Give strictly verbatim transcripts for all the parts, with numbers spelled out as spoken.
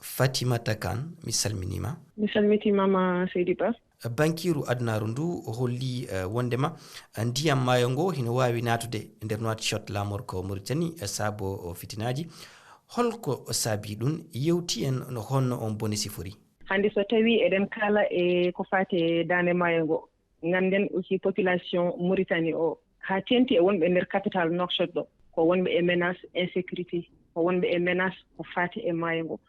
Fatimata Kan, mi salminiima. Mi salmitiima ma, Seydi Ba. Bankiiru adunaaru ndu holli, eh, wondema, eh, ndiyam maayo ngo hino waawi naatude nder Nouakchott, laamorko Mauritanie, eh, saabo fitinaaji. Holko saabi ɗum? Yewti en no honno on bone sifori. Hannde so tawi eɗen kaala e ko faati e daande maayo ngo, ngannden aussi population Mauritanie o, haa teeŋti e wonɓe nder capital Nouakchott ɗo, ko wonɓe e menace insécurité, ko wonɓe e menace ko faati e maayo ngo.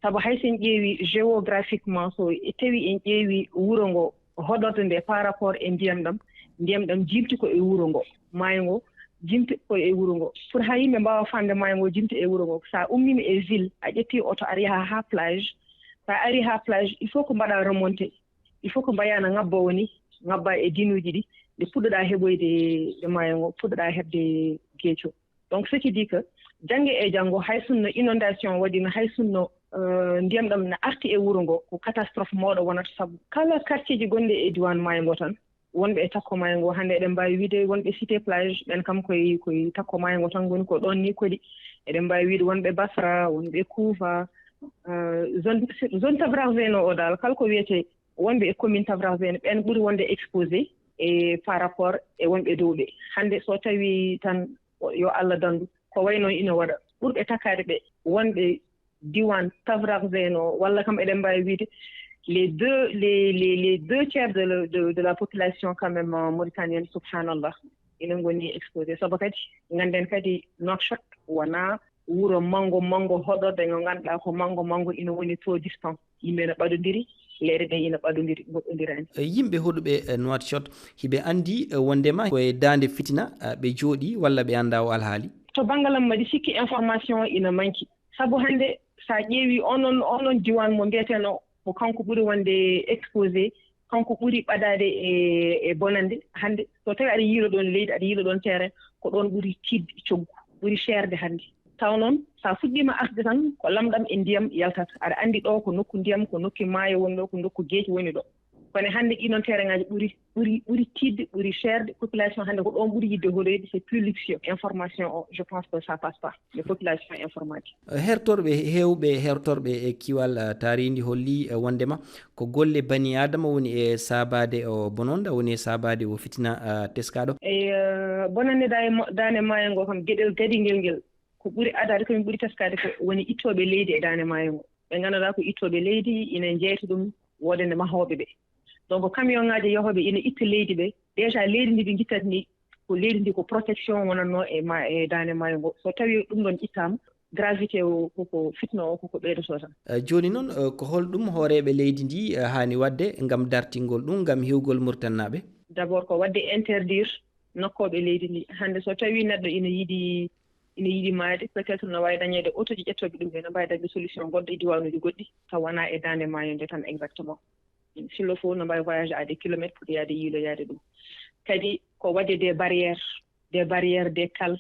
Sabu hay so en ƴeewi géographiquement, so e tawi en ƴeewi wuro ngo, hoɗorde nde par rapport e ndiyam ɗam, ndiyam ɗam jimti ko e wuro ngo, maayo ngo jimti ko e wuro ngo. Pour haa yimɓe mbaawa faamde maayo ngo jimti e wuro ngo, so a ummiima e ville, a ƴetti oto, aɗa yaha haa plage, so a ari haa plage, il faut ko mbaɗa remonté, il faut ko mbayaa no ŋabba woni, ŋabba e dinuuji ɗi, nde puɗɗoɗaa heɓoyde e maayo ngo, puɗɗoɗaa heɓde geeco. Donc, ce qui dit que jannge e janngo, hay sinno inondation waɗiino, hay sinno, euh, ndiyam ɗam na arti e wuro ngo, ko catastrophe mawɗo wonata, sabu kala quartier ji gonɗi e diiwaan maayo ngo tan, wonɓe e takko maayo ngo, hannde eɗen mbaawi wiide wonɓe cité plage, ɓen kam koye, koye takko maayo ngo tan ngoni, ko ɗon ni kodi. Eɗen mbaawi wiide wonɓe Basra, wonɓe Kuufa, euh, zone, zone Tafraxzeno o dal, kala ko wiyetee wonɓe e commune Tafraxzeno, ɓen ɓuri wonde exposé e par rapport e wonɓe dow ɓe. Hannde so tawi tan, yo Allah dandu, ko way noon ina waɗa. Ɓurɓe takkaade ɓe, wonɓe diiwaan Tafraxzeno, walla kam eɗen mbaawi wiide les deux, les, les, les deux tiers de, de, de la population quand même, euh, mauritanienne, subhanallah, ina ngoni exposé. Sabu kadi, ngannden kadi Nouakchott wonaa wuro manngo, manngo hoɗorde ngo ngannduɗaa ko manngo, manngo ina woni trop distant. Yimɓe ina ɓadondiri, leyɗe ɗe ina ɓadondiri, ngoɗɗondiraani. E, yimɓe hoɗuɓe, e, Nouakchott, hiɓe anndi, e, wondema ko e daande fitina, e, ɓe jooɗi walla ɓe anndaa o alhaali? To banngal am, mbaɗi sikki information ina manki. Sabu hannde, so a ƴeewi onon, onon diiwaan mo mbiyeteeno ko kanko ɓuri wonde exposé, kanko ɓuri ɓadaade e, e bonannde. Hannde, so tawi aɗa yiilo ɗoon leydi, aɗa yiilo ɗoon terrain, ko ɗoon ɓuri tiiɗde coggu, ɓuri seerde hannde. Taw noon, so a fuɗɗiima arde tan, ko lamɗam e ndiyam yaltata. Aɗa anndi ɗo ko nokku ndiyam, ko nokku maayo woni ɗo, ko nokku geej woni ɗo. Kono hannde ɗii noon terrain ŋaaji ɓuri, ɓuri, ɓuri tiiɗde, ɓuri seerde. Population hannde ko ɗoon ɓuri yiɗde hoɗoyde, c'est plus luxueux. Information o, je pense que ça passe pas. Les populations informatique. Hertorɓe heewɓe, hertorɓe e kiwal, eh, taariindi holli, eh, wondema ko golle bani Aadama woni e saabaade o bononda, woni e saabaade o fitina, eh, teskaaɗo. E, eh, bonannde daane mo-, daande maayo ngo kam, geɗel gadingel ngel, ko ɓuri adaade, ko min ɓuri teskaade ko woni ittooɓe leydi e daande maayo ngo. Ɓe ngannduɗaa ko ittooɓe leydi, ina njeyta ɗum wodande mahooɓe ɓe. Donc, camion ŋaaji yahooɓe ina itta leydi ɓe. Déjà, leydi ndi ɓe ngittata ni, ko leydi ndi ko protection wonatnoo e ma-, e daande maayo ngo. So tawi ɗum ɗon ittaama, gravité o koko fitna o koko ɓeydotoo tan. Eh, jooni noon, eh, ko holɗum hooreeɓe leydi ndi, eh, haani waɗde ngam dartingol ɗum, ngam hiwgol Mauritanie naaɓe? D'abord, ko waɗde interdire nokkooɓe leydi ndi. Hannde so tawi neɗɗo ina yiɗi, ina yiɗi maayde, peut-être no waawi dañeede otoji ƴettooɓe ɗum, ɓe no mbaawi dañde solution goɗɗo e diwaanuuji goɗɗi, taw wonaa e daande maayo nde tan exactement. S'il le faut, no mbaawi voyage à des kilomètres pour yaade yiiloyaade ɗum. Kadi ko waɗde des barrières, des barrières, des cales,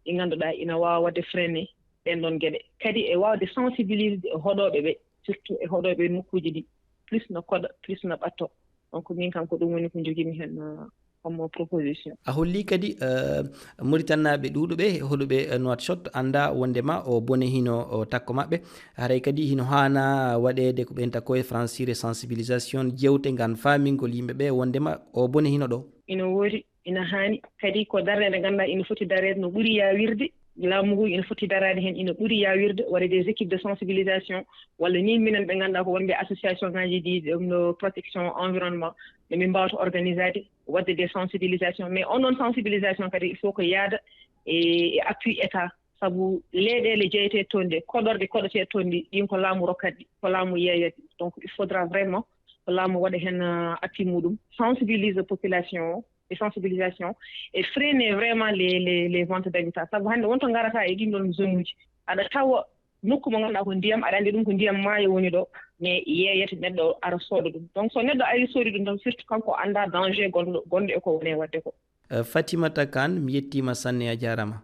ɗi ngannduɗaa ina waawa waɗde freiner ɗeen ɗoon geɗe. Kadi e waawde sensibiliser hoɗooɓe ɓe, surtout e hoɗooɓe nokkuuji ɗi, plus no koɗa, plus no ɓatto. Donc, min kam ko ɗum woni ko njogiimi heen, euh, comme proposition. A holli kadi, euh, Mauritannaaɓe ɗuuɗuɓe hoɗuɓe, euh, Nouakchott annda wondema o bone hino o takko maɓɓe. Haray kadi hino haana waɗeede ko ɓen takko e Francir e sensibilisation, jewte ngam faamingol yimɓe ɓe wondema o bone hino ɗo. Ina woodi, ina haani. Kadi ko darnde nde ngannduɗaa ina foti dareede no ɓuri yaawirde. Laamu ngu ina foti daraade heen, ina ɓuri yaawirde, waɗa des équipes de sensibilisation, walla ni minen ɓe ngannduɗaa ko wonɓe association ŋaaji ɗi, ɗum no protection environnement, no min mbaawata organisaade, waɗde des sensibilisations. Mais on noon sensibilisation kadi, il faut ko yaada e, e appui État, sabu leyɗeele jeyeteeɗe toon ɗe, koɗorɗe koɗoteeɗe toon ɗi, ɗin ko laamu rokkat ɗi, ko laamu yeeyat ɗi. Donc, il faudra vraiment ko laamu waɗa heen, euh, appui muɗum, sensibilise population o, e sensibilisation, e freiner vraiment les, les, les ventes d'habitat. Sabu hannde wonto ngarata e ɗin ɗon zone uji, aɗa tawa nokku mo ngannduɗaa ko ndiyam, aɗa anndi ɗum ko ndiyam maayo woni ɗo, mais yeeyete neɗɗo ara sooda ɗum. Donc, so neɗɗo ari soodi ɗum tan, surtout kanko annda danger gonɗo, gonɗo e ko woni e waɗde ko. Eh, Fatimata Kan, mi yettiima sanne, a jaaraama.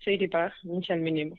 Seydi Ba, min calminiima.